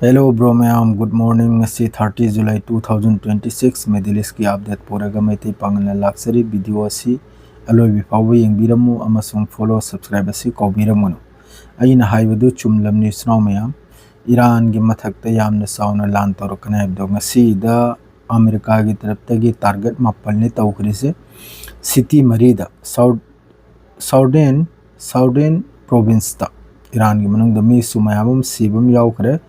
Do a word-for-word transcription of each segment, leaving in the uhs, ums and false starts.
Hello bro ꯃꯌꯥꯝ, good morning. ꯉꯁꯤ thirty July two thousand twenty six, Middle East ꯀꯤ update ꯄꯨꯔꯒ Meitei ꯄꯥꯉꯜꯅ ꯂꯥꯛꯆꯔꯤ꯫ Video ꯑꯁꯤ ꯑꯂꯣꯏꯕ ꯐꯥꯎꯕ ꯌꯦꯡꯕꯤꯔꯝꯃꯨ ꯑꯃꯁꯨꯡ follow, subscribe ꯑꯁꯤ ꯀꯥꯎꯕꯤꯔꯝꯒꯅꯨ꯫ ꯑꯩꯅ ꯍꯥꯏꯕꯗꯨ ꯆꯨꯝꯂꯝꯅꯤ ꯏꯆꯤꯟ ꯏꯅꯥꯎ ꯃꯌꯥꯝ, ꯏꯔꯥꯟꯒꯤ ꯃꯊꯛꯇ ꯌꯥꯝꯅ ꯆꯥꯎꯅ ꯂꯥꯟ ꯇꯧꯔꯛꯀꯅꯤ ꯍꯥꯏꯕꯗꯣ꯫ ꯉꯁꯤꯗ ꯑꯃꯦꯔꯤꯀꯥꯒꯤ ꯇꯔꯞꯇꯒꯤ target ꯃꯥꯄꯜꯅꯤ ꯇꯧꯈ꯭ꯔꯤꯁꯦ꯫ City ꯃꯔꯤꯗ, South Southern, Southern province ꯇ ꯏꯔꯥꯟꯒꯤ ꯃꯅꯨꯡꯗ ꯃꯤꯁꯨ ꯃꯌꯥꯝ ꯑꯃ ꯁꯤꯕ ꯑꯃ ꯌꯥꯎꯈ꯭ꯔꯦ꯫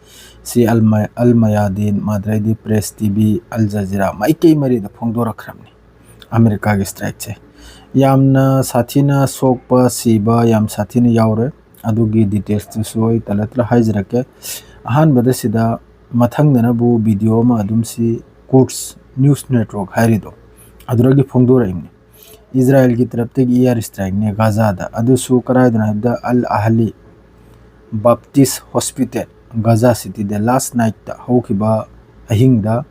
ꯁꯤ ꯑꯜ ꯃ-, ꯑꯜ ꯃꯌꯥꯗꯤꯟ, ꯃꯥꯗ꯭ꯔꯩꯗꯤ Press T V, Al Jazeera ꯃꯥꯏꯀꯩ ꯃꯔꯤꯗ ꯐꯣꯡꯗꯣꯔꯛꯈ꯭ꯔꯕꯅꯤ ꯑꯃꯦꯔꯤꯀꯥꯒꯤ strike ꯁꯦ꯫ ꯌꯥꯝꯅ ꯁꯥꯊꯤꯅ ꯁꯣꯛꯄ, ꯁꯤꯕ ꯌꯥꯝ ꯁꯥꯊꯤꯅ ꯌꯥꯎꯔꯦ꯫ ꯑꯗꯨꯒꯤ details ꯇꯨꯁꯨ ꯑꯩ ꯇꯂꯠꯇ ꯍꯥꯏꯖꯔꯛꯀꯦ꯫ ꯑꯍꯥꯟꯕꯗ ꯁꯤꯗ ꯃꯊꯪꯗꯅꯕꯨ video ꯑꯃ ꯑꯗꯨꯝ ꯁꯤ Quds News Network ꯍꯥꯏꯔꯤꯗꯣ ꯑꯗꯨꯗꯒꯤ ꯐꯣꯡꯗꯣꯔꯛꯏꯕꯅꯤ꯫ ꯏꯖꯔꯥꯏꯜꯒꯤ ꯇꯔꯞꯇꯒꯤ air strike ꯅꯦ ꯒꯥꯖꯥꯗ, ꯑꯗꯨꯁꯨ ꯀꯗꯥꯏꯗꯅꯣ ꯍꯥꯏꯕꯗ Al Ahli Baptist Hospital, Gaza City ꯗ last night ꯇ, ꯍꯧꯈꯤꯕ ꯑꯍꯤꯡꯗ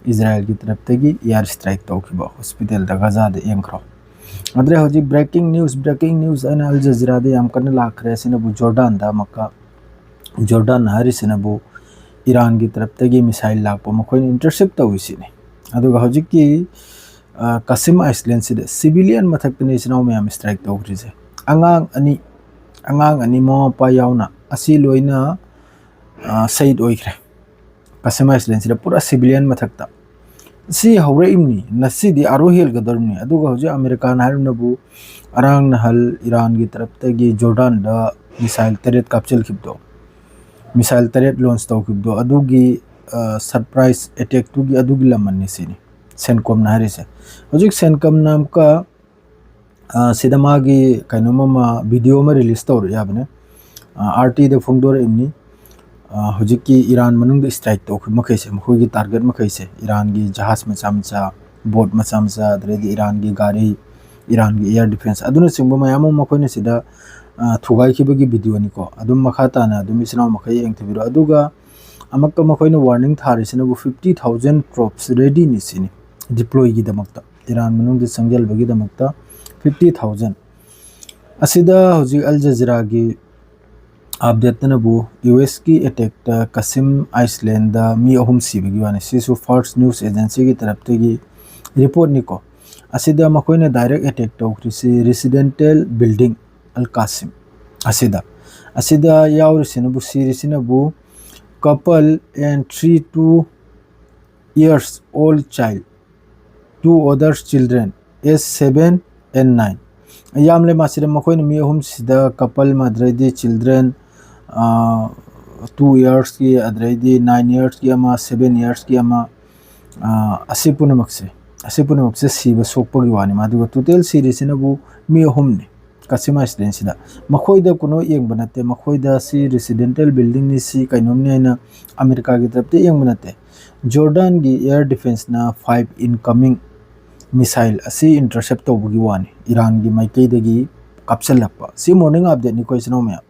ꯏꯖꯔꯥꯏꯜꯒꯤ ꯇꯔꯞꯇꯒꯤ air strike ꯇꯧꯈꯤꯕ hospital ꯗ, ꯒꯥꯖꯥꯗ ꯌꯦꯡꯈ꯭ꯔꯣ꯫ ꯑꯗꯨꯗ ꯍꯧꯖꯤꯛ breaking news, breaking news ꯍꯥꯏꯅ Al Jazeera ꯗ ꯌꯥꯝ ꯀꯟꯅ ꯂꯥꯛꯈ꯭ꯔꯦ꯫ ꯑꯁꯤꯅꯕꯨ ꯖꯣꯔꯗꯥꯟꯗ ꯑꯃꯨꯛꯀ, ꯖꯣꯔꯗꯥꯟ ꯍꯥꯏꯔꯤꯁꯤꯅꯕꯨ ꯏꯔꯥꯟꯒꯤ ꯇꯔꯞꯇꯒꯤ missile ꯂꯥꯛꯄ ꯃꯈꯣꯏꯅ intercept ꯇꯧꯏꯁꯤꯅꯤ꯫ ꯑꯗꯨꯒ ꯍꯧꯖꯤꯛꯀꯤ ꯑ, ꯀꯥꯁꯤꯝ Island ꯁꯤꯗ civilian ꯃꯊꯛꯇꯅꯤ ꯏꯆꯤꯟ ꯏꯅꯥꯎ ꯃꯌꯥꯝ strike ꯇꯧꯈ꯭ꯔꯤꯁꯦ꯫ ꯑꯉꯥꯡ ꯑꯅꯤ, ꯑꯉꯥꯡ ꯑꯅꯤ ꯃꯃꯥ ꯃꯄꯥ ꯌꯥꯎꯅ ꯑꯁꯤ ꯂꯣꯏꯅ, ꯑ, ꯁꯍꯤꯗ ꯑꯣꯏꯈ꯭ꯔꯦ꯫ ꯀꯥꯁꯤꯝ Island ꯁꯤꯗ ꯄꯨꯔꯥ civilian ꯃꯊꯛꯇ꯫ ꯁꯤ ꯍꯧꯔꯛꯏꯕꯅꯤ, ꯉꯁꯤꯗꯤ ꯑꯥꯔꯣ ꯍꯦꯜꯒꯗꯧꯔꯤꯕꯅꯤ꯫ ꯑꯗꯨꯒ ꯍꯧꯖꯤꯛ ꯑꯃꯦꯔꯤꯀꯥꯅ ꯍꯥꯏꯔꯤꯕꯅꯕꯨ ꯑꯔꯥꯡ ꯅꯍꯜ ꯏꯔꯥꯟꯒꯤ ꯇꯔꯞꯇꯒꯤ ꯖꯣꯔꯗꯥꯟꯗ missile ꯇꯔꯦꯠ ꯀꯥꯞꯆꯤꯟꯈꯤꯕꯗꯣ, missile ꯇꯔꯦꯠ launch ꯇꯧꯈꯤꯕꯗꯣ, ꯑꯗꯨꯒꯤ, ꯑ, surprise attack ꯇꯨꯒꯤ ꯑꯗꯨꯒꯤ ꯂꯃꯟꯅꯤ ꯁꯤꯅꯤ꯫ ꯁꯦꯟꯀꯣꯝꯅ ꯍꯥꯏꯔꯤꯁꯦ꯫ ꯍꯧꯖꯤꯛ ꯁꯦꯟꯀꯝꯅ ꯑꯃꯨꯛꯀ, ꯑ, ꯁꯤꯗ ꯃꯥꯒꯤ ꯀꯩꯅꯣꯝ ꯑꯃ, video ꯑꯃ release ꯇꯧꯔꯛꯑꯦ ꯍꯥꯏꯕꯅꯦ꯫ ꯑ, R T ꯗ ꯐꯣꯡꯗꯣꯔꯛꯏꯕꯅꯤ꯫ ꯑ, ꯍꯧꯖꯤꯛꯀꯤ ꯏꯔꯥꯟ ꯃꯅꯨꯡꯗ strike ꯇꯧꯈꯤꯕ ꯃꯈꯩꯁꯦ, ꯃꯈꯣꯏꯒꯤ target ꯃꯈꯩꯁꯦ, ꯏꯔꯥꯟꯒꯤ ꯖꯍꯥꯖ ꯃꯆꯥ ꯃꯆꯥ, boat ꯃꯆꯥ ꯃꯆꯥ, ꯑꯗꯨꯗꯩꯗꯤ ꯏꯔꯥꯟꯒꯤ ꯒꯥꯔꯤ, ꯏꯔꯥꯟꯒꯤ air defense ꯑꯗꯨꯅꯆꯤꯡꯕ ꯃꯌꯥꯝ ꯑꯃ ꯃꯈꯣꯏꯅ ꯁꯤꯗ, ꯑ, ꯊꯨꯒꯥꯏꯈꯤꯕꯒꯤ video ꯅꯤꯀꯣ꯫ ꯑꯗꯨꯝ ꯃꯈꯥ ꯇꯥꯅ ꯑꯗꯨꯝ ꯏꯆꯤꯟ ꯏꯅꯥꯎ ꯃꯈꯩ ꯌꯦꯡꯊꯕꯤꯔꯣ꯫ ꯑꯗꯨꯒ ꯑꯃꯨꯛꯀ ꯃꯈꯣꯏꯅ warning ꯊꯥꯔꯤꯁꯤꯅꯕꯨ fifty thousand troops ready ꯅꯤ ꯁꯤꯅꯤ, deploy ꯒꯤꯗꯃꯛꯇ, ꯏꯔꯥꯟ ꯃꯅꯨꯡꯗ ꯆꯪꯁꯤꯟꯕꯒꯤꯗꯃꯛꯇ fifty thousand꯫ ꯑꯁꯤꯗ ꯍꯧꯖꯤꯛ Al Jazeera ꯒꯤ ꯑꯞꯗꯦꯠꯇꯅꯕꯨ ꯌꯨ ꯑꯦꯁꯀꯤ ꯑꯦꯇꯦꯛꯇ ꯀꯁꯤꯝ ꯑꯥꯏꯁꯂꯦꯟꯗ ꯃꯤ ꯑꯍꯨꯝ ꯁꯤꯕꯒꯤ ꯋꯥꯅꯤ꯫ ꯁꯤꯁꯨ ꯐꯥꯔꯁ ꯅ꯭ꯌꯨꯁ ꯑꯦꯖꯦꯟꯁꯤꯒꯤ ꯇꯔꯞꯇꯒꯤ ꯔꯤꯄꯣꯔꯠꯅꯤꯀꯣ꯫ ꯑꯁꯤꯗ ꯃꯈꯣꯏꯅ ꯗꯥꯏꯔꯦꯛ ꯑꯦꯇꯦꯛ ꯇꯧꯈ꯭ꯔꯤꯁꯤ ꯔꯦꯁꯤꯗꯦꯟꯇꯦꯜ ꯕꯤꯜꯗꯤꯡ ꯑꯜ ꯀꯥꯁꯤꯝ ꯑꯁꯤꯗ꯫ ꯑꯁꯤꯗ ꯌꯥꯎꯔꯤꯁꯤꯅꯕꯨ, ꯁꯤꯔꯤꯁꯤꯅꯕꯨ couple and three two years old child, two other children, age seven and nine꯫ ꯌꯥꯝꯂꯦ ꯃꯁꯤꯗ ꯃꯈꯣꯏꯅ ꯃꯤ ꯑꯍꯨꯝꯁꯤꯗ couple, ꯃꯗ꯭ꯔꯩꯗꯤ children, two yearsꯀꯤ, ꯑꯗꯩꯗꯤ nine yearsꯀꯤ ꯑꯃ, seven yearsꯀꯤ ꯑꯃ, ꯑ, ꯑꯁꯤ ꯄꯨꯝꯅꯃꯛꯁꯦ, ꯑꯁꯤ ꯄꯨꯝꯅꯃꯛꯁꯦ ꯁꯤꯕ ꯁꯣꯛꯄꯒꯤ ꯋꯥꯅꯤ꯫ ꯑꯗꯨꯒ ꯇꯣꯇꯦꯜ ꯁꯤꯔꯤꯁꯤꯅꯕꯨ ꯃꯤ ꯑꯍꯨꯝꯅꯤ ꯀꯁꯤꯝ ꯑꯥꯏꯁꯂꯦꯟꯁꯤꯗ꯫ ꯃꯈꯣꯏꯗ ꯀꯩꯅꯣ ꯌꯦꯡꯕ ꯅꯠꯇꯦ, ꯃꯈꯣꯏꯗ ꯁꯤ ꯔꯦꯁꯤꯗꯦꯟꯇꯦꯜ ꯕꯤꯜꯗꯤꯡꯅꯤ, ꯁꯤ ꯀꯩꯅꯣꯝꯅꯤ ꯍꯥꯏꯅ ꯑꯃꯦꯔꯤꯀꯥꯒꯤ ꯇꯔꯞꯇ ꯌꯦꯡꯕ ꯅꯠꯇꯦ꯫ ꯖꯣꯔꯗꯥꯟꯒꯤ ꯑꯦꯌꯔ ꯗꯤꯐꯦꯟꯁꯅ five incoming missile ꯑꯁꯤ ꯏꯟꯇꯔꯁꯦꯞ ꯇꯧꯕꯒꯤ ꯋꯥꯅꯤ, ꯏꯔꯥꯟꯒꯤ ꯃꯥꯏꯀꯩꯗꯒꯤ ꯀꯥꯞꯁꯤꯜꯂꯛꯄ꯫ ꯁꯤ ꯃꯣꯔꯅꯤꯡ ꯑꯞꯗꯦꯠꯅꯤꯀꯣ, ꯏꯆꯤꯟ ꯏꯅꯥꯎ ꯃꯌꯥꯝ꯫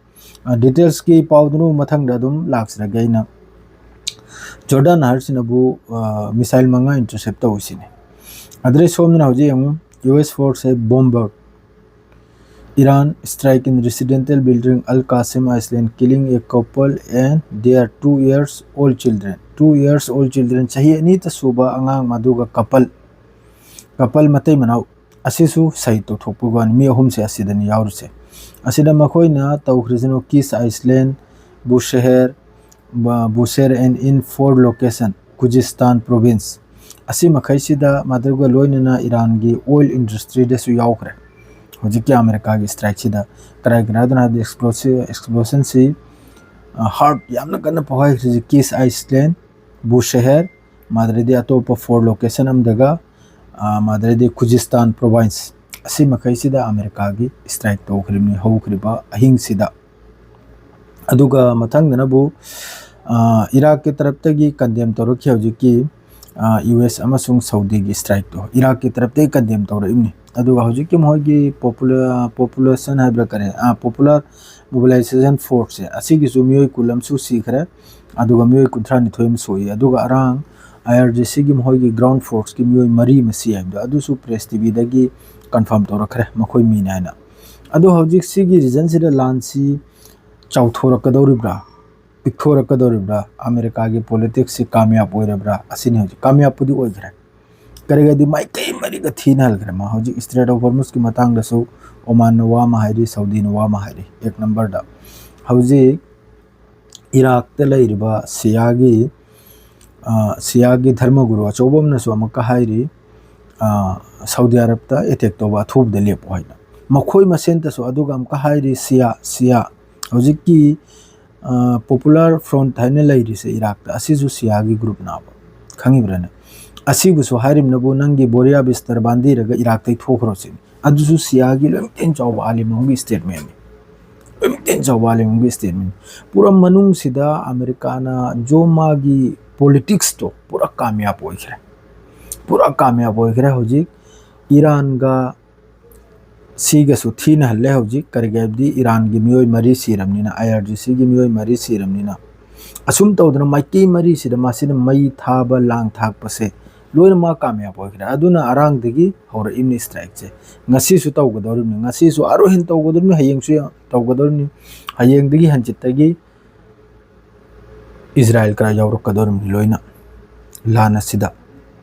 ꯑ, ꯗꯤꯇꯦꯜꯁꯀꯤ ꯄꯥꯎꯗꯨꯅ ꯃꯊꯪꯗ ꯑꯗꯨꯝ ꯂꯥꯛꯆꯔꯒꯦ꯫ ꯑꯩꯅ ꯖꯣꯔꯗꯥꯟ ꯍꯥꯏꯔꯤꯁꯤꯅꯕꯨ, ꯑ, ꯃꯤꯁꯥꯏꯜ ꯃꯉꯥ ꯏꯟꯇꯔꯁꯦꯞ ꯇꯧꯔꯤꯁꯤꯅꯦ꯫ ꯑꯗꯨꯗꯩ ꯁꯣꯝꯗꯅ ꯍꯧꯖꯤꯛ ꯌꯦꯡꯉꯨ, U S force bomber, Iran strike in residential building Al Qasim Island, killing a couple and their two years old children꯫ Two years old children, ꯆꯍꯤ ꯑꯅꯤꯇ ꯁꯨꯕ ꯑꯉꯥꯡ, ꯑꯗꯨꯒ couple, couple ꯃꯇꯩ ꯃꯅꯥꯎ ꯑꯁꯤꯁꯨ ꯁꯍꯤꯗ ꯇꯧꯊꯣꯛꯄꯒꯤ ꯋꯥꯅꯤ꯫ ꯃꯤ ꯑꯍꯨꯝꯁꯦ ꯑꯁꯤꯗꯅꯤ ꯌꯥꯎꯔꯤꯁꯦ꯫ ꯑꯁꯤꯗ ꯃꯈꯣꯏꯅ ꯇꯧꯈ꯭ꯔꯤꯁꯤꯅ ꯀꯤꯁ ꯑꯥꯏꯁꯂꯦꯟ, ꯕꯨꯁꯦꯍꯦꯔ, ꯕ-, Bushehr and in four location, Khuzestan province. ꯑꯁꯤ ꯃꯈꯩꯁꯤꯗ, ꯃꯗꯨꯒ ꯂꯣꯏꯅꯅ ꯏꯔꯥꯟꯒꯤ ꯑꯣꯏꯜ ꯏꯟꯗꯁꯇ꯭ꯔꯤꯗꯁꯨ ꯌꯥꯎꯈ꯭ꯔꯦ ꯍꯧꯖꯤꯛꯀꯤ ꯑꯃꯦꯔꯤꯀꯥꯒꯤ ꯁ꯭ꯇ꯭ꯔꯥꯏꯛꯁꯤꯗ꯫ ꯀꯔꯥꯏꯒꯤꯅꯣ ꯍꯥꯏꯗꯅ ꯍꯥꯏꯗꯤ ꯑꯦꯛꯁꯄ꯭ꯂꯣꯁꯤ-, ꯑꯦꯛꯁꯄ꯭ꯂꯣꯁꯟꯁꯤ, ꯑ, ꯍꯥꯔꯠ ꯌꯥꯝꯅ ꯀꯟꯅ ꯄꯣꯛꯍꯟꯈ꯭ꯔꯤꯁꯤ ꯀꯤꯁ ꯑꯥꯏꯁꯂꯦꯟ, ꯕꯨꯁꯦꯍꯦꯔ, ꯃꯗꯨꯗꯩꯗꯤ ꯑꯇꯣꯞꯄ four location ꯑꯃꯗꯒ, ꯑ, ꯃꯗꯨꯗꯩꯗꯤ ꯈꯨꯖꯤꯁꯇꯥꯟ ꯄ꯭ꯔꯣꯚꯤꯟꯁ꯫ ꯑꯁꯤ ꯃꯈꯩꯁꯤꯗ ꯑꯃꯦꯔꯤꯀꯥꯒꯤ ꯁ꯭ꯇ꯭ꯔꯥꯏꯛ ꯇꯧꯈ꯭ꯔꯤꯕꯅꯤ ꯍꯧꯈ꯭ꯔꯤꯕ ꯑꯍꯤꯡꯁꯤꯗ꯫ ꯑꯗꯨꯒ ꯃꯊꯪꯗꯅꯕꯨ, ꯑ, ꯏꯔꯥꯛꯀꯤ ꯇꯔꯞꯇꯒꯤ ꯀꯟꯗꯦꯝ ꯇꯧꯔꯛꯈꯤ ꯍꯧꯖꯤꯛꯀꯤ, ꯑ, ꯌꯨ ꯑꯦꯁ ꯑꯃꯁꯨꯡ ꯁꯥꯎꯗꯤꯒꯤ ꯁ꯭ꯇ꯭ꯔꯥꯏꯛꯇꯣ꯫ ꯏꯔꯥꯛꯀꯤ ꯇꯔꯞꯇꯒꯤ ꯀꯟꯗꯦꯝ ꯇꯧꯔꯛꯏꯕꯅꯤ꯫ ꯑꯗꯨꯒ ꯍꯧꯖꯤꯛꯀꯤ ꯃꯈꯣꯏꯒꯤ ꯄꯣꯄꯨꯂꯔ, ꯄꯣꯄꯨꯂꯦꯁꯟ ꯍꯥꯏꯕ꯭ꯔꯥ ꯀꯔꯤ, ꯑ, ꯄꯣꯄꯨꯂꯔ ꯃꯣꯕꯤꯂꯥꯏꯖꯦꯁꯟ ꯐꯣꯔꯁꯁꯦ, ꯑꯁꯤꯒꯤꯁꯨ ꯃꯤꯑꯣꯏ ꯀꯨꯟ ꯑꯃꯁꯨ ꯁꯤꯈ꯭ꯔꯦ꯫ ꯑꯗꯨꯒ ꯃꯤꯑꯣꯏ ꯀꯨꯟꯊ꯭ꯔꯥ ꯅꯤꯊꯣꯏ ꯑꯃ ꯁꯣꯛꯏ꯫ ꯑꯗꯨꯒ ꯑꯔꯥꯡ ꯑꯥꯏ ꯑꯥꯔ ꯖꯤ ꯁꯤꯒꯤ ꯃꯈꯣꯏꯒꯤ ꯒ꯭ꯔꯥꯎꯟ ꯐꯣꯔꯁꯀꯤ ꯃꯤꯑꯣꯏ ꯃꯔꯤ ꯑꯃ ꯁꯤ ꯍꯥꯏꯕꯗꯣ, ꯑꯗꯨꯁꯨ ꯄ꯭ꯔꯦꯁ ꯇꯤ ꯚꯤꯗꯒꯤ ꯀꯟꯐꯥꯔꯝ ꯇꯧꯔꯛꯈ꯭ꯔꯦ ꯃꯈꯣꯏ ꯃꯤꯅꯤ ꯍꯥꯏꯅ꯫ ꯑꯗꯣ ꯍꯧꯖꯤꯛ ꯁꯤꯒꯤ ꯔꯤꯖꯟꯁꯤꯗ ꯂꯥꯟꯁꯤ ꯆꯥꯎꯊꯣꯔꯛꯀꯗꯧꯔꯤꯕ꯭ꯔꯥ, ꯄꯤꯛꯊꯣꯔꯛꯀꯗꯧꯔꯤꯕ꯭ꯔꯥ, ꯑꯃꯦꯔꯤꯀꯥꯒꯤ ꯄꯣꯂꯤꯇꯤꯛꯁꯁꯤ ꯀꯥꯃꯌꯥꯕ ꯑꯣꯏꯔꯕ꯭ꯔꯥ? ꯑꯁꯤꯅꯤ ꯍꯧꯖꯤꯛ꯫ ꯀꯥꯃꯌꯥꯕꯄꯨꯗꯤ ꯑꯣꯏꯈ꯭ꯔꯦ꯫ ꯀꯔꯤꯒꯤꯗꯤ ꯃꯥꯏꯀꯩ ꯃꯔꯤꯒ ꯊꯤꯅꯍꯜꯈ꯭ꯔꯦ꯫ ꯃꯥ ꯍꯧꯖꯤꯛ ꯏꯁꯇ꯭ꯔꯦꯠ ꯑꯣꯐ ꯍꯣꯔꯃꯨꯁꯀꯤ ꯃꯇꯥꯡꯗꯁꯨ ꯑꯣꯃꯥꯟꯅ ꯋꯥ ꯑꯃ ꯍꯥꯏꯔꯤ, ꯁꯥꯎꯗꯤꯅ ꯋꯥ ꯑꯃ ꯍꯥꯏꯔꯤ꯫ ꯑꯦꯛ ꯅꯝꯕꯔꯗ ꯍꯧꯖꯤꯛ ꯏꯔꯥꯛꯇ ꯂꯩꯔꯤꯕ ꯁꯤꯌꯥꯒꯤ, ꯑ, ꯁꯤꯌꯥꯒꯤ ꯙꯔꯃꯒꯨꯔꯨ ꯑꯆꯧꯕ ꯑꯃꯅꯁꯨ ꯑꯃꯨꯛꯀ ꯍꯥꯏꯔꯤ, ꯑ, ꯁꯥꯎꯗꯤ ꯑꯔꯕꯇ ꯑꯦꯇꯦꯛ ꯇꯧꯕ ꯑꯊꯨꯕꯗ ꯂꯦꯞꯄꯣ ꯍꯥꯏꯅ꯫ ꯃꯈꯣꯏ ꯃꯁꯦꯟꯇꯁꯨ ꯑꯗꯨꯒ ꯑꯃꯨꯛꯀ ꯍꯥꯏꯔꯤ, ꯁꯤꯌꯥ, ꯁꯤꯌꯥ, ꯍꯧꯖꯤꯛꯀꯤ, ꯑ, ꯄꯣꯄꯨꯂꯔ ꯐ꯭ꯔꯣꯟꯠ ꯍꯥꯏꯅ ꯂꯩꯔꯤꯁꯦ ꯏꯔꯥꯛꯇ, ꯑꯁꯤꯁꯨ ꯁꯤꯌꯥꯒꯤ ꯒ꯭ꯔꯨꯞꯅꯦꯕ, ꯈꯪꯉꯤꯕ꯭ꯔꯥꯅꯦ? ꯑꯁꯤꯕꯨꯁꯨ ꯍꯥꯏꯔꯤꯕꯅꯕꯨ ꯅꯪꯒꯤ ꯕꯣꯔꯤꯌꯥ ꯕꯤꯁꯇꯔ ꯕꯥꯟꯗꯤꯔꯒ ꯏꯔꯥꯛꯇꯩ ꯊꯣꯛꯈ꯭ꯔꯣ ꯁꯤꯅꯤ꯫ ꯑꯗꯨꯁꯨ ꯁꯤꯌꯥꯒꯤ ꯂꯣꯏꯃꯛꯇꯩ ꯆꯥꯎꯕ ꯑꯥꯂꯤꯝ ꯑꯃꯒꯤ ꯁ꯭ꯇꯦꯠꯃꯦꯟꯅꯤ꯫ ꯂꯣꯏꯃꯛꯇꯩ ꯆꯥꯎꯕ ꯑꯥꯂꯤꯝ ꯑꯃꯒꯤ ꯁ꯭ꯇꯦꯠꯃꯦꯟꯅꯤ꯫ ꯄꯨꯔꯥ ꯃꯅꯨꯡꯁꯤꯗ ꯑꯃꯦꯔꯤꯀꯥꯅ ꯖꯣ ꯃꯥꯒꯤ ꯄꯣꯂꯤꯇꯤꯛꯁꯇꯣ ꯄꯨꯔꯥ ꯀꯥꯃꯌꯥꯕ ꯑꯣꯏꯈ꯭ꯔꯦ꯫ ꯄꯨꯔꯥ ꯀꯥꯃꯌꯥꯕ ꯑꯣꯏꯈ꯭ꯔꯦ꯫ ꯍꯧꯖꯤꯛ ꯏꯔꯥꯟꯒ ꯁꯤꯒꯁꯨ ꯊꯤꯅꯍꯜꯂꯦ ꯍꯧꯖꯤꯛ꯫ ꯀꯔꯤꯒꯤ ꯍꯥꯏꯕꯗꯤ ꯏꯔꯥꯟꯒꯤ ꯃꯤꯑꯣꯏ ꯃꯔꯤ ꯁꯤꯔꯕꯅꯤꯅ, ꯑꯥꯏ ꯑꯥꯔ ꯖꯤ ꯁꯤꯒꯤ ꯃꯤꯑꯣꯏ ꯃꯔꯤ ꯁꯤꯔꯕꯅꯤꯅ, ꯑꯁꯨꯝ ꯇꯧꯗꯅ ꯃꯥꯏꯀꯩ ꯃꯔꯤꯁꯤꯗ ꯃꯁꯤꯅ ꯃꯩ ꯊꯥꯕ, ꯂꯥꯡ ꯊꯥꯛꯄꯁꯦ ꯂꯣꯏꯅ ꯃꯥ ꯀꯥꯃꯌꯥꯕ ꯑꯣꯏꯈ꯭ꯔꯦ꯫ ꯑꯗꯨꯅ ꯑꯔꯥꯡꯗꯒꯤ ꯍꯧꯔꯛꯏꯕꯅꯤ ꯁ꯭ꯇ꯭ꯔꯥꯏꯛꯁꯦ꯫ ꯉꯁꯤꯁꯨ ꯇꯧꯒꯗꯧꯔꯤꯕꯅꯤ, ꯉꯁꯤꯁꯨ ꯑꯔꯣꯏ ꯍꯦꯟ ꯇꯧꯒꯗꯧꯔꯤꯕꯅꯤ, ꯍꯌꯦꯡꯁꯨ ꯇꯧꯒꯗꯧꯔꯤꯕꯅꯤ, ꯍꯌꯦꯡꯗꯒꯤ ꯍꯟꯆꯤꯠꯇꯒꯤ ꯏꯖꯔꯥꯏꯜ ꯀꯔꯥꯏ ꯌꯥꯎꯔꯛꯀꯗꯧꯔꯤꯕꯅꯤ ꯂꯣꯏꯅ꯫ ꯂꯥꯟ ꯑꯁꯤꯗ,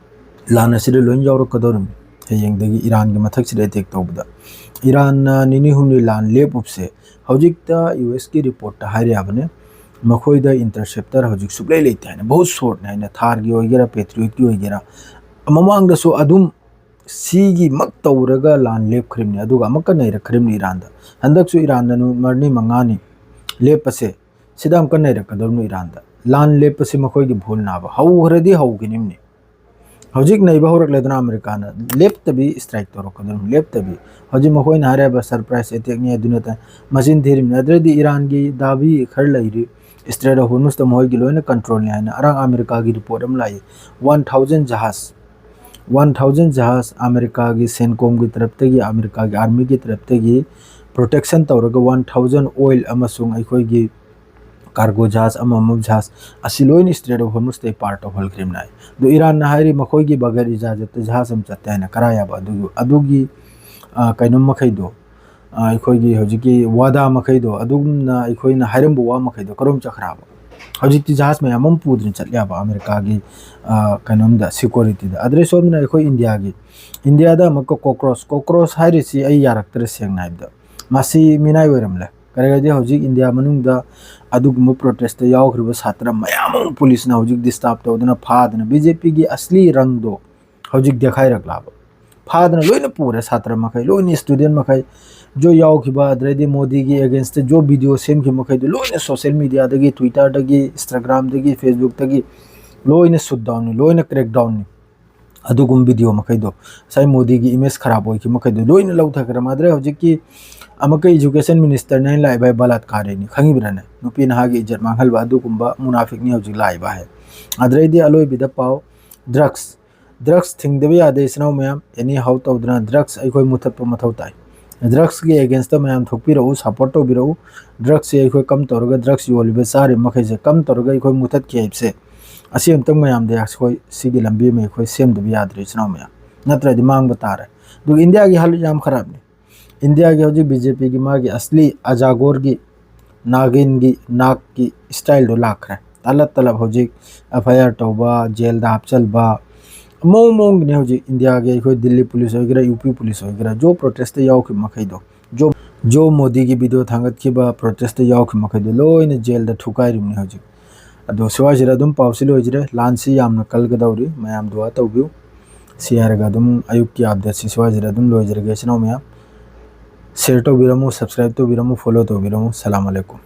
ꯂꯥꯟ ꯑꯁꯤꯗ ꯂꯣꯏꯅ ꯌꯥꯎꯔꯛꯀꯗꯧꯔꯤꯕꯅꯤ꯫ ꯍꯌꯦꯡꯗꯒꯤ ꯏꯔꯥꯟꯒꯤ ꯃꯊꯛꯁꯤꯗ ꯑꯦꯇꯦꯛ ꯇꯧꯕꯗ ꯏꯔꯥꯟꯅ ꯅꯤꯅꯤ ꯍꯨꯝꯅꯤ ꯂꯥꯟ ꯂꯦꯞꯄꯨꯕꯁꯦ ꯍꯧꯖꯤꯛꯇ ꯌꯨ ꯑꯦꯁꯀꯤ ꯔꯤꯄꯣꯔꯠꯇ ꯍꯥꯏꯔꯤꯕꯅꯦ, ꯃꯈꯣꯏꯗ ꯏꯟꯇꯔꯁꯦꯞꯇꯔ ꯍꯧꯖꯤꯛ ꯁꯨꯛꯂꯩ ꯂꯩꯇꯦ ꯍꯥꯏꯅ꯫ ꯕꯍꯨꯠ ꯁꯣꯔꯠꯅꯦ ꯍꯥꯏꯅ, ꯊꯥꯔꯒꯤ ꯑꯣꯏꯒꯦꯔꯥ, ꯄꯦꯇ꯭ꯔꯤꯌꯣꯠꯀꯤ ꯑꯣꯏꯒꯦꯔꯥ, ꯃꯃꯥꯡꯗꯁꯨ ꯑꯗꯨꯝ ꯁꯤꯒꯤꯃꯛ ꯇꯧꯔꯒ ꯂꯥꯟ ꯂꯦꯞꯈ꯭ꯔꯤꯕꯅꯤ, ꯑꯗꯨꯒ ꯑꯃꯨꯛꯀ ꯅꯩꯔꯛꯈ꯭ꯔꯤꯕꯅꯤ ꯏꯔꯥꯟꯗ꯫ ꯍꯟꯗꯛꯁꯨ ꯏꯔꯥꯟꯅ ꯅꯨꯃꯤꯠ ꯃꯔꯤ ꯃꯉꯥꯅꯤ ꯂꯦꯞꯄꯁꯦ, ꯁꯤꯗ ꯑꯃꯨꯛꯀ ꯅꯩꯔꯛꯀꯗꯧꯔꯤꯕꯅꯤ ꯏꯔꯥꯟꯗ꯫ ꯂꯥꯟ ꯂꯦꯞꯄꯁꯤ ꯃꯈꯣꯏꯒꯤ ꯚꯨꯜꯅꯦꯕ꯫ ꯍꯧꯈ꯭ꯔꯗꯤ ꯍꯧꯈꯤꯅꯤꯕꯅꯤ꯫ ꯍꯧꯖꯤꯛ ꯅꯩꯕ ꯍꯧꯔꯛꯂꯦꯗꯅ ꯑꯃꯦꯔꯤꯀꯥꯅ, ꯂꯦꯞꯇꯕꯤ ꯁ꯭ꯇ꯭ꯔꯥꯏꯛ ꯇꯧꯔꯛꯀꯗꯧꯔꯤꯕꯅꯤ, ꯂꯦꯞꯇꯕꯤ꯫ ꯍꯧꯖꯤꯛ ꯃꯈꯣꯏꯅ ꯍꯥꯏꯔꯤꯕ ꯁꯔꯄ꯭ꯔꯥꯏꯖ ꯑꯦꯇꯦꯛꯅꯤ ꯑꯗꯨ ꯅꯠꯇꯅ ꯃꯆꯤꯟ ꯊꯤꯔꯤꯕꯅꯤ꯫ ꯑꯗꯨꯗꯩꯗꯤ ꯏꯔꯥꯟꯒꯤ ꯗꯥꯕꯤ ꯈꯔ ꯂꯩꯔꯤ, ꯏꯁꯇ꯭ꯔꯦꯠ ꯑꯣꯐ ꯍꯣꯔꯃꯨꯖꯇ ꯃꯈꯣꯏꯒꯤ ꯂꯣꯏꯅ ꯀꯟꯇ꯭ꯔꯣꯜꯅꯤ ꯍꯥꯏꯅ꯫ ꯑꯔꯥꯡ ꯑꯃꯦꯔꯤꯀꯥꯒꯤ ꯔꯤꯄꯣꯔꯠ ꯑꯃ ꯂꯥꯛꯏ, ꯋꯥꯟ ꯊꯥꯎꯖꯟ ꯖꯍꯥꯖ, ꯋꯥꯟ ꯊꯥꯎꯖꯟ ꯖꯍꯥꯖ ꯑꯃꯦꯔꯤꯀꯥꯒꯤ ꯁꯦꯟꯀꯣꯝꯒꯤ ꯇꯔꯞꯇꯒꯤ, ꯑꯃꯦꯔꯤꯀꯥꯒꯤ ꯑꯥꯔꯃꯤꯒꯤ ꯇꯔꯞꯇꯒꯤ ꯄ꯭ꯔꯣꯇꯦꯛꯁꯟ ꯇꯧꯔꯒ ꯋꯥꯟ ꯊꯥꯎꯖꯟ ꯑꯣꯏꯜ ꯑꯃꯁꯨꯡ ꯑꯩꯈꯣꯏꯒꯤ ꯀꯥꯔꯒꯣ ꯖꯍꯥꯖ ꯑꯃ ꯑꯃ ꯖꯍꯥꯖ ꯑꯁꯤ ꯂꯣꯏꯅ ꯏꯁꯇ꯭ꯔꯦꯠ ꯑꯣꯐ ꯍꯣꯔꯃꯨꯖꯇꯩ ꯄꯥꯔ ꯇꯧꯍꯟꯈ꯭ꯔꯤꯕꯅꯤ ꯍꯥꯏ꯫ ꯑꯗꯣ ꯏꯔꯥꯟꯅ ꯍꯥꯏꯔꯤ ꯃꯈꯣꯏꯒꯤ ꯕꯒꯔ ꯏꯖꯥꯖꯠꯇ ꯖꯍꯥꯖ ꯑꯃ ꯆꯠꯇꯦ ꯍꯥꯏꯅ꯫ ꯀꯔꯥꯏ ꯌꯥꯕ ꯑꯗꯨꯒꯤ, ꯑꯗꯨꯒꯤ, ꯑ, ꯀꯩꯅꯣ ꯃꯈꯩꯗꯣ, ꯑ, ꯑꯩꯈꯣꯏꯒꯤ ꯍꯧꯖꯤꯛꯀꯤ ꯋꯥꯗꯥ ꯃꯈꯩꯗꯣ, ꯑꯗꯨꯒꯨꯝꯅ ꯑꯩꯈꯣꯏꯅ ꯍꯥꯏꯔꯝꯕ ꯋꯥ ꯃꯈꯩꯗꯣ ꯀꯔꯣꯝ ꯆꯠꯈ꯭ꯔꯕ? ꯍꯧꯖꯤꯛꯇꯤ ꯖꯍꯥꯖ ꯃꯌꯥꯝ ꯑꯃ ꯄꯨꯗꯨꯅ ꯆꯠꯂꯦꯕ ꯑꯃꯦꯔꯤꯀꯥꯒꯤ, ꯑ, ꯀꯩꯅꯣꯝꯗ, ꯁꯤꯀ꯭ꯌꯨꯔꯤꯇꯤꯗ꯫ ꯑꯗꯨꯗꯩ ꯁꯣꯝꯗꯅ ꯑꯩꯈꯣꯏ ꯏꯟꯗꯤꯌꯥꯒꯤ, ꯏꯟꯗꯤꯌꯥꯗ ꯑꯃꯨꯛꯀ ꯀꯣꯀ꯭ꯔꯣꯁ, ꯀꯣꯀ꯭ꯔꯣꯁ ꯍꯥꯏꯔꯤꯁꯤ ꯑꯩ ꯌꯥꯔꯛꯇ꯭ꯔꯦ, ꯁꯦꯡꯅ ꯍꯥꯏꯕꯗ꯫ ꯃꯁꯤ ꯃꯤꯅꯥꯏ ꯑꯣꯏꯔꯝꯂꯦ꯫ ꯀꯔꯤꯒꯤꯗꯤ ꯍꯧꯖꯤꯛ ꯏꯟꯗꯤꯌꯥ ꯃꯅꯨꯡꯗ ꯑꯗꯨꯒꯨꯝꯕ ꯄ꯭ꯔꯣꯇꯦꯁꯇ ꯌꯥꯎꯈ꯭ꯔꯤꯕ ꯁꯥꯇ꯭ꯔ ꯃꯌꯥꯝ ꯑꯃ ꯄꯨꯂꯤꯁꯅ ꯍꯧꯖꯤꯛ ꯗꯤꯁꯇꯥꯔꯕ ꯇꯧꯗꯅ, ꯐꯥꯗꯅ, ꯕꯤ ꯖꯦ ꯄꯤꯒꯤ ꯑꯁꯂꯤ ꯔꯪꯗꯣ ꯍꯧꯖꯤꯛ ꯗꯦꯈꯥꯏꯔꯛꯂꯕ꯫ ꯐꯥꯗꯅ ꯂꯣꯏꯅ ꯄꯨꯔꯦ, ꯁꯥꯇ꯭ꯔ ꯃꯈꯩ, ꯂꯣꯏꯅ ꯁ꯭ꯇꯨꯗꯦꯟ ꯃꯈꯩ, ꯖꯣ ꯌꯥꯎꯈꯤꯕ, ꯑꯗꯩꯗꯤ ꯃꯣꯗꯤꯒꯤ ꯑꯦꯒꯦꯟꯁꯇ ꯖꯣ ꯚꯤꯗꯤꯑꯣ ꯁꯦꯝꯈꯤꯕ ꯃꯈꯩꯗꯣ ꯂꯣꯏꯅ ꯁꯣꯁꯤꯌꯦꯜ ꯃꯦꯗꯤꯌꯥꯗꯒꯤ, ꯇ꯭ꯋꯤꯇꯔꯗꯒꯤ, ꯏꯟꯁꯇꯥꯒ꯭ꯔꯥꯝꯗꯒꯤ, ꯐꯦꯁꯕꯨꯛꯇꯒꯤ ꯂꯣꯏꯅ ꯁꯨꯠ ꯗꯥꯎꯟꯅꯤ, ꯂꯣꯏꯅ ꯀ꯭ꯔꯦꯛ ꯗꯥꯎꯟꯅꯤ꯫ ꯑꯗꯨꯒꯨꯝꯕ ꯚꯤꯗꯤꯑꯣ ꯃꯈꯩꯗꯣ, ꯉꯁꯥꯏ ꯃꯣꯗꯤꯒꯤ ꯏꯃꯦꯖ ꯈꯔꯥꯞ ꯑꯣꯏꯈꯤꯕ ꯃꯈꯩꯗꯣ ꯂꯣꯏꯅ ꯂꯧꯊꯈ꯭ꯔꯦ꯫ ꯃꯥꯗ꯭ꯔꯦ ꯍꯧꯖꯤꯛꯀꯤ ꯑꯃꯨꯛꯀ ꯏꯖꯨꯀꯦꯁꯟ ꯃꯤꯅꯤꯁꯇꯔꯅ ꯑꯩꯅ ꯂꯥꯛꯏꯕ ꯕꯂꯥꯠꯀꯥꯔꯤꯅꯤ, ꯈꯪꯉꯤꯕ꯭ꯔꯥꯅꯦ? ꯅꯨꯄꯤ ꯅꯍꯥꯒꯤ ꯏꯖꯠ ꯃꯥꯡꯍꯟꯕ ꯑꯗꯨꯒꯨꯝꯕ ꯃꯨꯅꯥꯐꯤꯛꯅꯤ ꯍꯧꯖꯤꯛ ꯂꯥꯛꯏꯕ ꯍꯥꯏ꯫ ꯑꯗꯩꯗꯤ ꯑꯂꯣꯏꯕꯤꯗ ꯄꯥꯎ, ꯗ꯭ꯔꯛꯁ꯫ ꯗ꯭ꯔꯛꯁ ꯊꯤꯡꯗꯕ ꯌꯥꯗꯦ, ꯏꯆꯤꯟ ꯏꯅꯥꯎ ꯃꯌꯥꯝ꯫ ꯑꯦꯅꯤ ꯍꯥꯎ ꯇꯧꯗꯅ ꯗ꯭ꯔꯛꯁ ꯑꯩꯈꯣꯏ ꯃꯨꯊꯠꯄ ꯃꯊꯧ ꯇꯥꯏ꯫ ꯗ꯭ꯔꯛꯁꯀꯤ ꯑꯦꯒꯦꯟꯁꯇ ꯃꯌꯥꯝ ꯊꯣꯛꯄꯤꯔꯛꯎ, ꯁꯞꯄꯣꯔꯠ ꯇꯧꯕꯤꯔꯛꯎ꯫ ꯗ꯭ꯔꯛꯁꯁꯦ ꯑꯩꯈꯣꯏ ꯀꯝ ꯇꯧꯔꯒ, ꯗ꯭ꯔꯛꯁ ꯌꯣꯜꯂꯤꯕ, ꯆꯥꯔꯤꯕ ꯃꯈꯩꯁꯦ ꯀꯝ ꯇꯧꯔꯒ ꯑꯩꯈꯣꯏ ꯃꯨꯊꯠꯀꯦ ꯍꯥꯏꯕꯁꯦ, ꯑꯁꯤ ꯑꯃꯇꯪ ꯃꯌꯥꯝꯗ ꯑꯩꯈꯣꯏ ꯁꯤꯒꯤ ꯂꯝꯕꯤ ꯑꯃ ꯑꯩꯈꯣꯏ ꯁꯦꯝꯗꯕ ꯌꯥꯗ꯭ꯔꯦ, ꯏꯆꯤꯟ ꯏꯅꯥꯎ ꯃꯌꯥꯝ꯫ ꯅꯠꯇ꯭ꯔꯗꯤ ꯃꯥꯡꯕ ꯇꯥꯔꯦ꯫ ꯑꯗꯨꯒ ꯏꯟꯗꯤꯌꯥꯒꯤ ꯍꯥꯜ ꯌꯥꯝ ꯈꯔꯥꯞꯅꯤ꯫ ꯏꯟꯗꯤꯌꯥꯒꯤ ꯍꯧꯖꯤꯛ ꯕꯤ ꯖꯦ ꯄꯤꯒꯤ ꯃꯥꯒꯤ ꯑꯁꯂꯤ ꯑꯖꯥꯒꯣꯔꯒꯤ ꯅꯥꯒꯤꯟꯒꯤ ꯅꯥꯛꯀꯤ ꯁ꯭ꯇꯥꯏꯜꯗꯣ ꯂꯥꯛꯈ꯭ꯔꯦ꯫ ꯇꯂꯞ ꯇꯂꯞ ꯍꯧꯖꯤꯛ ꯑꯦꯐ ꯑꯥꯏ ꯑꯥꯔ ꯇꯧꯕ, ꯖꯦꯜꯗ ꯍꯥꯞꯆꯤꯟꯕ, ꯃꯑꯣꯡ ꯃꯑꯣꯡꯒꯤꯅꯤ ꯍꯧꯖꯤꯛ ꯏꯟꯗꯤꯌꯥꯒꯤ ꯑꯩꯈꯣꯏ ꯗꯤꯜꯂꯤ ꯄꯨꯂꯤꯁ ꯑꯣꯏꯒꯦꯔꯥ, ꯌꯨ ꯄꯤ ꯄꯨꯂꯤꯁ ꯑꯣꯏꯒꯦꯔꯥ, ꯖꯣ ꯄ꯭ꯔꯣꯇꯦꯁꯇ ꯌꯥꯎꯈꯤꯕ ꯃꯈꯩꯗꯣ, ꯖꯣ, ꯖꯣ ꯃꯣꯗꯤꯒꯤ ꯚꯤꯗꯤꯑꯣ ꯊꯥꯡꯒꯠꯈꯤꯕ, ꯄ꯭ꯔꯣꯇꯦꯁꯇ ꯌꯥꯎꯈꯤꯕ ꯃꯈꯩꯗꯣ ꯂꯣꯏꯅ ꯖꯦꯜꯗ ꯊꯨꯒꯥꯏꯔꯤꯕꯅꯤ ꯍꯧꯖꯤꯛ꯫ ꯑꯗꯣ ꯁ꯭ꯋꯥꯏꯁꯤꯗ ꯑꯗꯨꯝ ꯄꯥꯎꯁꯤ ꯂꯣꯏꯖꯔꯦ꯫ ꯂꯥꯟꯁꯤ ꯌꯥꯝꯅ ꯀꯜꯒꯗꯧꯔꯤ, ꯃꯌꯥꯝ ꯗꯨꯋꯥ ꯇꯧꯕꯤꯌꯨ꯫ ꯁꯤ ꯍꯥꯏꯔꯒ ꯑꯗꯨꯝ ꯑꯌꯨꯛꯀꯤ ꯑꯞꯗꯦꯠꯁꯤ ꯁ꯭ꯋꯥꯏꯁꯤꯗ ꯑꯗꯨꯝ ꯂꯣꯏꯖꯔꯒꯦ, ꯏꯆꯤꯟ ꯏꯅꯥꯎ ꯃꯌꯥꯝ꯫ ꯁꯤꯌꯔ ꯇꯧꯕꯤꯔꯝꯃꯨ, ꯁꯕꯁꯀ꯭ꯔꯥꯏꯕ ꯇꯧꯕꯤꯔꯝꯃꯨ, ꯐꯣꯂꯣ ꯇꯧꯕꯤꯔꯝꯃꯨ꯫ ꯁꯂꯥꯝ ꯑꯂꯩꯀꯨꯝ꯫